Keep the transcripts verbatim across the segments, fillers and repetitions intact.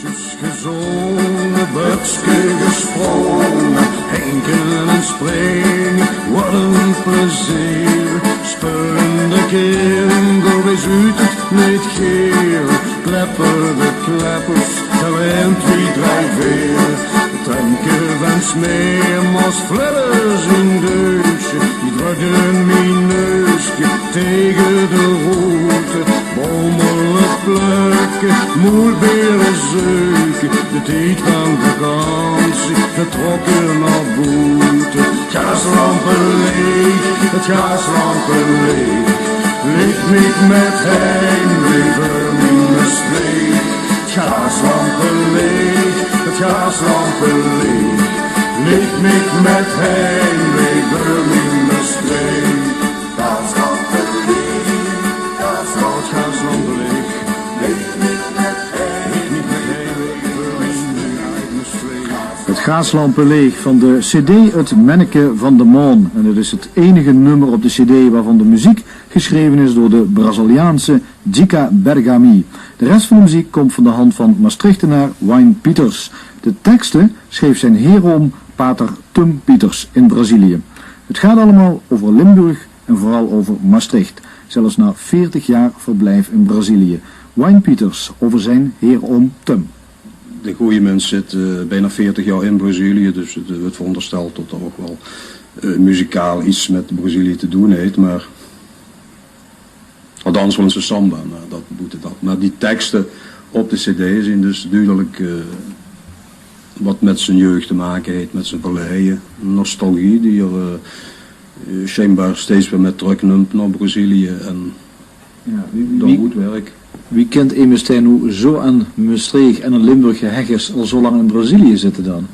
Gezónge, bökske gesprónge, hinke en springe, wat ein plezeer. Speulende kinder, weej zuut 't neet geer. Klepperde kleppers, talent wie drie veer. Drinke van smeer, mós flidders in deusje. Die drögde mien neuske tege de roete. Bommele plökke, moelbere zeuke, de tied van vakantie, vertrokke nao boete. 't Gaaslampe leech, 't gaaslampe leech, leech mich mit heimwee veur mien Mestreech. 't Gaaslampe leech, 't gaaslampe leech, leech mich mit heimwee veur mien Mestreech. 't Gaaslampe leech, 't gaaslampe leech, leech mich mit heimwee veur mien Mestreech. Het Gaaslampenleeg van de cd Het Menneke van de Maon. En het is het enige nummer op de cd waarvan de muziek geschreven is door de Braziliaanse Dica Bergami. De rest van de muziek komt van de hand van Maastrichtenaar Wyn Pieters. De teksten schreef zijn heeroom, pater Tum Pieters, in Brazilië. Het gaat allemaal over Limburg en vooral over Maastricht, zelfs na veertig jaar verblijf in Brazilië. Wyn Pieters over zijn heeroom Tum. De gooje mins zit, eh, bijna veertig jaor in Brazilië, dus 't weurt verondersteld tot 'r ouch waal, eh, muzikaal get mit Brazilië te doon heet, mer althans waal ins 'n samba, mer dat boete dat. Mer die tekste op de cd zien dus dudelik, eh, wat mit zien jeug te make heet, mit zien verleie, nostalgie die 'r, eh, sjijnbaar steeds weer mit tröknump nao Brazilië en Ja, wie, wie, wie, wie kint emes dae noe zo aan Mestreech en aan Limburg gehech is, al zo lang in Brazilië zitte dan?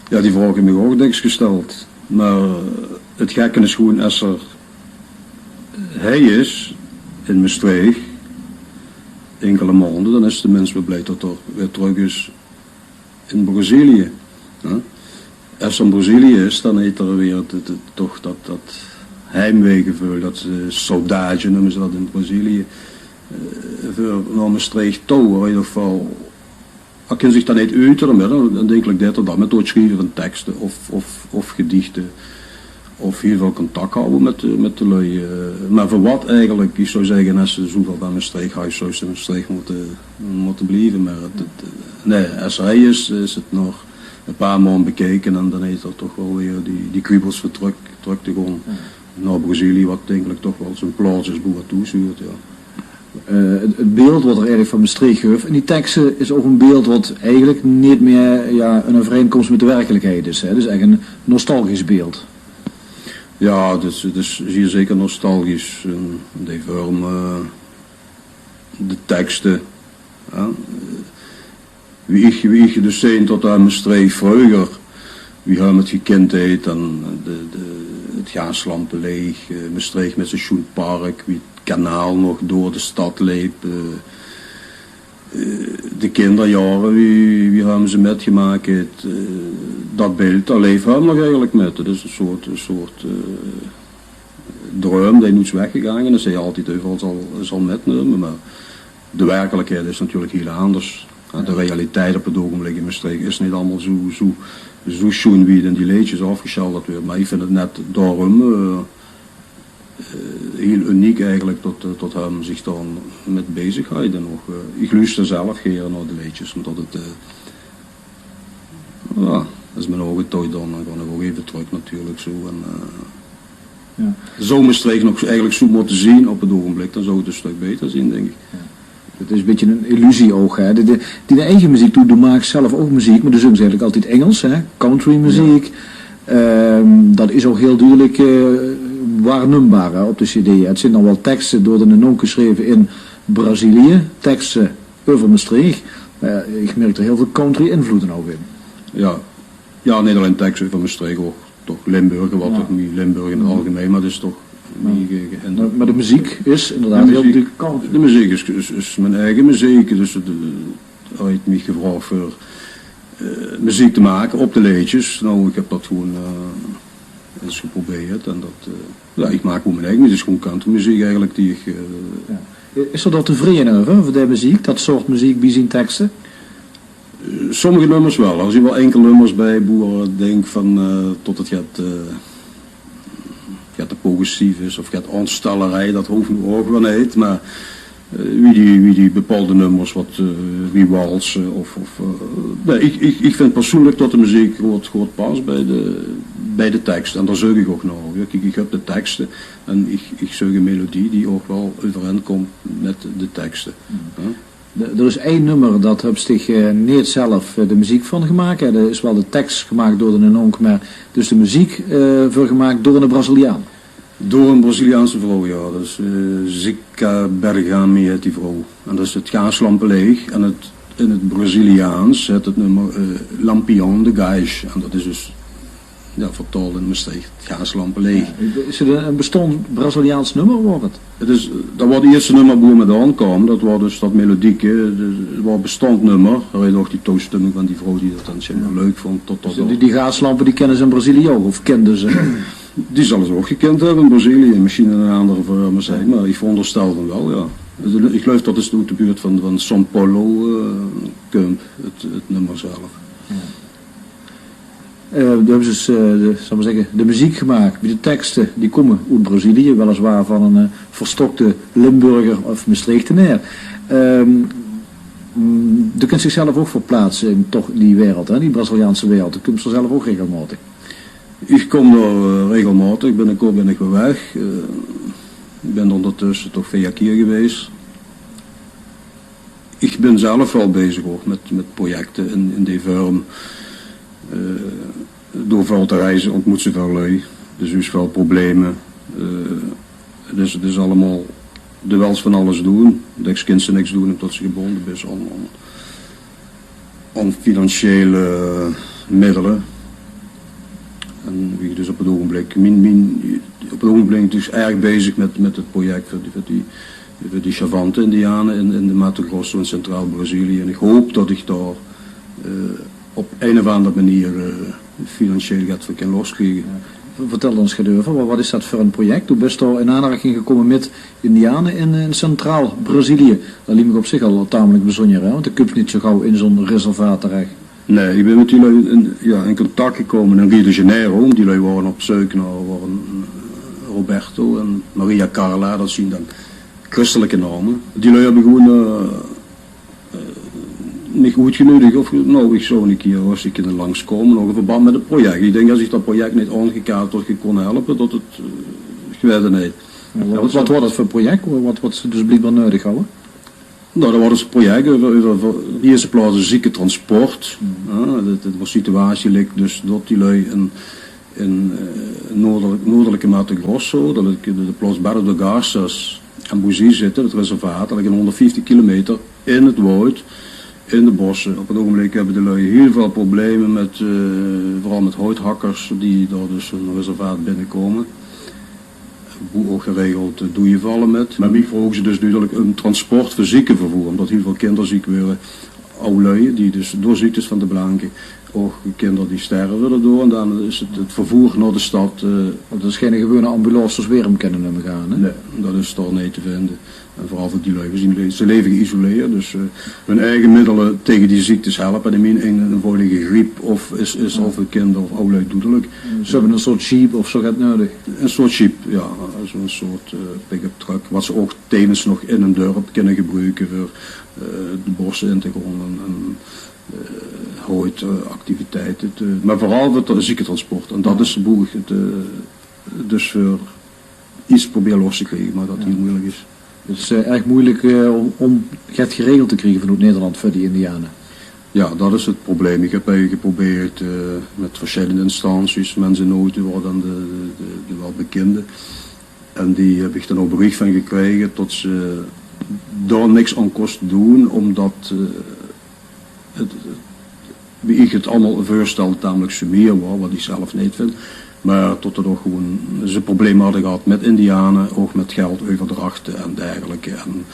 Ja, die vraog höb ich mich ouch dèks gesteld. Mer 't gekke is gewoen, es 'r hei is in Mestreech, inkele maonde, dan is de mins weer blij tot 'r weer trök is in Brazilië, hè. Es 'r in Brazilië is, dan heet 'r weer 't, 't, 't, toch dat, dat heimweegeveul, dat, eh, saudade neume ze dat in Brazilië. Eh, veur nao Mestreech touw, in eder geval, d'r kin zich dan neet utere, mer dan, dan dink ich dat 'r dan mit 't sjrieve van tekste of, of, of gediechte of hiel väöl contact hawwe mit de, mit de lui, eh. Mer veur wat eigelik? Ich zou zègke, es ze zoeväöl van Mestreech hawwe, zou ze in Mestreech mótte, mótte blieve. Mer 't, 't, nae, es 'r hei is, is 't nog e paar maond bekeke en dan heet 'r toch waal weer die, die kriebels veur trök, trök te gaon nao Brazilië, wat eigelik toch waal zien plaots is, boe-wat thoes huurt, ja. Eh, 't, 't beeld wat 'r eigelik van Mestreech guf in die tekste is ouch e beeld wat eigelik neet mieë, ja, 'n euvereinkóms mit de werkelikheid is, hè. 't Is ech e nostalgisch beeld. Ja, 't is, 't is zier zeker nostalgisch. En die vörm, eh, de tekste, ja, eh, wie ich, wie ich dus zeen tot aan Mestreech vreuger, wie höm 't gekindheid, en de, de, 't Gaaslampenleeg, eh, Mestreech mit zien sjoen park, wie 't kanaal nog door de stad leep, eh, eh, de kinderjaore, wie, wie höm ze mitgemaak, eh, dat beeld, dat leef höm nog eigelik mit. 't Is e soort, e soort, eh, druim dae noets weggegange is, dae altied euveral zal, zal mitnumme, mer de werkelikheid is natuurlik hiel anders. Ja, de realiteit op 't ougenblik in Mestreech is neet allemaol zoe, zoe, zoe sjoen wie 't in die leedjes aafgesjilderd weurt. Mer ich vinj 't net daorum, eh, eh, hiel uniek eigelik tot, eh, tot höm zich dao mit bezig hèlt. En ouch, eh, ich luuster zelf gaer nao de leedjes, ómdat 't, eh, ja, es mien ouge touw doon, dan gaon ich ouch effe trök natuurlik zoe. En, eh, ja. Zou Mestreech nog eigelik zoe mótte zien op 't ougenblik, dan zou 't e stök baeter zien, dink ich. Ja. 't Is e bietje 'n illusie ouch, hè. De, de, die de eige meziek doon, doe maaks zelf ouch meziek, mer doe zings eigelik altied Ingels, hè. Countrymeziek. Ja. Ehm, dat is ouch hiel dudelik, eh, waarnumbaar, hè, op de cd. 't Zeen dan waal tekste door de nonk gesjreve in Brazilië, tekste euver Mestreech. Mer ja, ich merk d'r hiel väöl country-invloede ouch in. Ja. Ja, neet allein tekste euver Mestreech, ouch toch Limburg, wat toch mieë Limburg in 't algemein, mer 't is toch mieë ge-, geïnderd. Mer, mer de meziek is inderdaad hiel dudelik country. De meziek is, is, is mien eige meziek, dus 't, eh, hae heet mich gevraog veur, eh, meziek te make op de leedjes. Noe, ich höb dat gewoen, eh, ins geprobeerd en dat, eh, ja, ich maak gewoen mien eige meziek, 't is gewoen countrymeziek eigelik die ich, eh, Ja. Is 'r dao tevreje euver, euver de meziek, dat soort meziek bie zien tekste? Sommige nummers wel. D'r zien wel inkel nummers bij boe ich dink van, eh, tot 't get, eh, get te progressief is of get aonstallerij, dat hoof noe ouch weer neet, maar, eh, wie die, wie die bepaalde nummers, wat, eh, wie walse of, of, eh, nee, ich, ich, ich vind persoonlik tot de meziek good, good pas bij de, bij de tekste. En dao zeuk ich ouch nao. Jao, kiek, ich höb de tekste en ich, ich zeuk ein melodie die ouch wel euverein kump mit de tekste. Hè? D'r is ein nummer, dat höbs dich, eh, neet zelf, eh, de meziek van gemaak, hè. D'r is wel de teks gemaak door de nonk, maar dus de meziek, eh, veur gemaak door eine Braziliaan. Door ein Braziliaanse vrouw, jao. Dat is, eh, Zica Bergami hèt die vrouw. En dat is 't Gaaslampeleech. En 't, in 't Braziliaans hèt 't nummer, eh, Lampião de Gás. En dat is dus, jao, vertaald in 't Mestreechs, 't Gaaslampeleech. Jao, is 't ein, ein bestaond Braziliaans nummer, of wat? 't Is, dat waor 't ierste nummer boe 't mit aankaom. Dat waor dus dat melodieke, dus 't waor 'n bestaond nummer. Dao haet ouch die toestömming van die vrouw die dat dan, zeg maar, leuk vond, tot dat... Dus die, die gaaslampe, die kinne ze in Brazilië ouch, of kinde ze? Die zalle ze ouch gekind höbbe in Brazilië, mesjiens in ein aander vorm, zeg maar. Ich veronderstel van wel, jao. Dus ich geluif dat 't oet de buurt van, van São Paulo, eh, kump, 't, 't nummer zelf. Jao. Eh, dao höbbe ze dus, eh, de, zal ich maar zègke, de meziek gemaak, wie de tekste, die kómme oet Brazilië, weliswaar van ein, eh, verstokte Limburger of Mestreechteneer. Ehm, mm, doe kins dich zelf ouch verplaatse in toch die wereld, hè, die Braziliaanse wereld. Doe kums dao zelf ouch regelmaotig. Ich kóm dao, eh, regelmaotig, binnekort bin ich weer weg. Eh, ich bin dao óngertösse toch veer kier gewaes. Ich bin zelf wel bezig ouch mit, mit projecte in, in die vorm. Eh, door väöl te reize óntmoets se väöl lui. Dus d'r is väöl probleme. Eh, dus 't is allemaol, de wils van alles doon. Dèks kins se niks doon ómtot se gebónde bis aan, aan, aan financiële middele. En wie ich dus op 't ougenblik, mien, mien, op 't ougenblik dus erg bezig mit, mit 't project veur die, veur die veur die Xavante-Indiane in, in de Mato Grosso in Centraal-Brazilië. En ich hoop dat ich dao, eh, op ein of aander meneer, eh, financieel get veur kin loskriege. Jao. Vertèl ós get euver, wa-, wat is dat veur ein project? Doe bis dao in aanraking gekómme mit Indiane in, in Centraal-Brazilië. Dat liek mich op zich al tamelik bezunjer, hè? Want doe kums neet zo gaw in zo'n reservaat terech. Nee, ich bin mit die lui in, jao, in contact gekómme in Rio de Janeiro. Die lui waore op zeuk nao, waore, eh, Roberto en Maria Carla, dat zien dan christelike naome. Die lui höbbe gewoon, eh, eh, mich oetgeneudig of, nou, ich zou 'ne kier rustig kinne langskómme, ouch in verband mit 't project. Ich dink, es ich dat project neet aongekaart had, of ich kós helpe, tot 't, eh, ich weit 't neet. Jao, wat, wat waor dat veur project, wat, wat ze dus bliekbaar neudig hawwe? Nou, dat waor dus 'n project euver, euver, euver, in de ierste plaots 't zieketransport. Jao, de, de situatie lik dus tot die lui in, in, eh, noordelike, noordelike Mato Grosso, dat is de, de plaots Barra do Garças en Buzi zitte, 't reservaat, dat lik hónderdvieftig kilometer in 't woud, in de bosse. Op 't ougenblik höbbe de lui hiel väöl probleme mit, eh, veural mit houthakkers die dao dus hun reservaat binnekómme. Boe ouch geregeld, eh, doeje valle mit. Mer bie mich vroge ze dus dudelik um transport veur ziekevervoer, ómdat hiel väöl kinder ziek weure, aw lui die dus door ziektes van de blanke, ouch kinder die sterve d'rdoor. En dan is 't, 't vervoer nao de stad, eh, Want dat is gein gewone ambulance zoewie veer 'm kenne, num ich aan, hè? Nee, dat is dao neet te vinde. En veural veur die lui, ze zien, ze leve geïsoleerd, dus, eh, hun eige middele tege die ziektes helpe neet mieë. Ein einvoudige griep of is, is al veur kinder of aw lui doedelik. Ze höbbe ein soort jeep of zo get neudig. Ein soort jeep, jao. Zo'n soort, eh, pick-up truck, wat ze ouch tevens nog in hun dörp kinne gebruke veur, eh, de bosse in te gaon en, en, eh, hout, eh, activiteite te, mer veural veur 't zieketransport. En dat is boe ich 't, eh, dus veur iets probeer los te kriege, mer dat hiel meujelik is. 't Is, eh, erg meujelik, eh, óm, óm get geregeld te kriege vanoet Nederland veur die Indiane. Jao, dat is 't probleem. Ich höb eigelik geprobeerd, eh, mit versjillende instanties, Mens in Nood, die waore dan de, de, de, de waal bekinde. En die höb ich dan ouch beriech van gekrege tot ze dao niks aan kóste doon, ómdat, eh, 't, wie ich 't allemaol veurstèlde, tamelik sumier waor, wat ich zelf neet vind. Mer tot 't ouch gewoon, ze probleme hadde gehad mit Indiane, ouch mit geldeuverdrachte en dergelijke. En,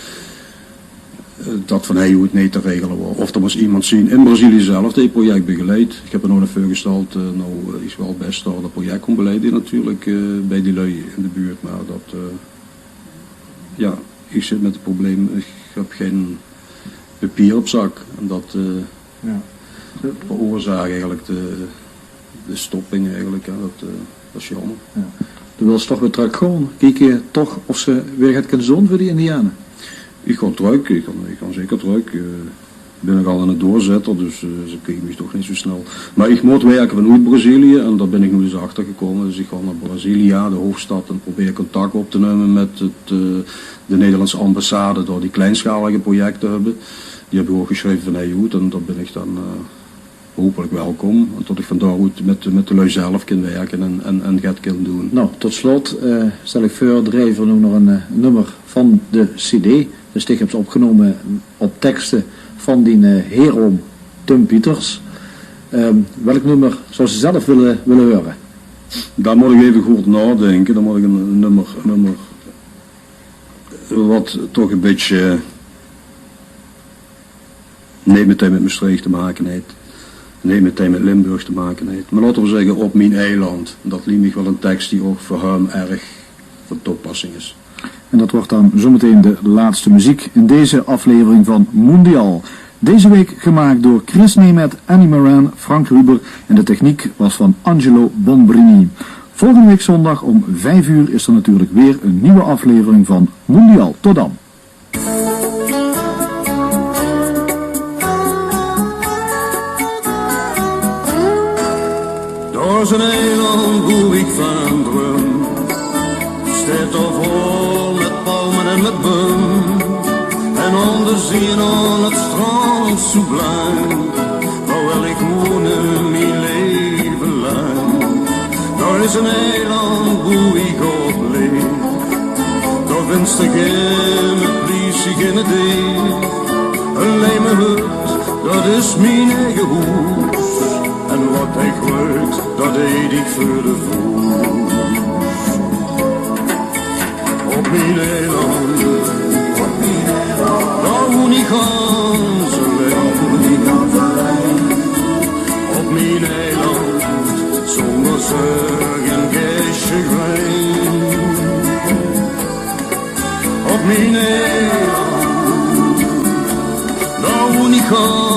eh, dat van hei oet neet te regele waor. Of d'r mós emes zien in Brazilië zelf die 't project begeleid. Ich höb 'r nog neet veurgestèld, eh, nou, eh, ich waal bès dao 't project kóm beleide natuurlik, eh, bij die lui in de buurt. Mer dat, eh, jao, ich zit mit 't probleem, ich höb gein papier op zak. En dat, eh, Jao. Veroorzaak eigelik de, de stopping eigelik, hè. Dat, eh, dat is jaomer. Jao. Doe wils toch weer trök gaon, kieke toch of se weer get kins doon veur die Indiane. Ich gaon trök, ich gaon, ich gaon zeker trök. Eh, ich bin nogal eine doorzetter, dus, eh, ze kriege mich toch neet zo snel. Mer ich mót wirke vanoet Brazilië en dao bin ich noe dus achter gekómme. Dus ich gaon nao Brasilia, de hoofdstad, en probeer contact op te numme mit het, eh, de Nederlandse ambassade, dao die kleinsjalige projecte höbbe. Die höb ich ouch gesjreve van hie oet en dao bin ich dan, eh, hopelik welkom. En tot ich van dao oet mit, mit de lui zelf kin wirke en, en, en get kin doon. Nou, tot slot, eh, stel ich veur, drie v'r noe nog ein, eh, nummer van de cd. Dus dich höbs opgenómme op tekste van dien, eh, heeroom Tum Pieters. Ehm, welk nummer zouws se zelf wille, wille heure? Dan mót ich effe good naodinke. Dan mót ich ein, ein nummer, ein nummer wat toch ein bietje neet metein mit Mestreech te make haet. Neet metein mit Limburg te make haet. Mer laote v'r zègke, Op mien eiland. Dat liek mich waal ein teks die ouch veur häöm erg van toepassing is. En dat wordt dan zometeen de laatste muziek in deze aflevering van Mondial. Deze week gemaakt door Chris Nemeth, Annie Moran, Frank Ruber en de techniek was van Angelo Bombrini. Volgende week zondag om vijf uur is er natuurlijk weer een nieuwe aflevering van Mondial. Tot dan. Dao is ein eiland boe ich van droum. Steit dao vol mit palme en mit boum. En aan de zee, aan het strand zo blank, dao wil ich wone mien laeve lank. Dao is ein eiland boe ich op leef. Dao vinste geine pliesie, geine dee. Allein mien hart, dat is mien eige hoes. En wat ich weit, dat deeg ich veur de voes. Op mien eiland, dao woen ich gans allein. Op mien eiland, zónger zörg en gein sjagrein. Op mien eiland, dao woen ich gans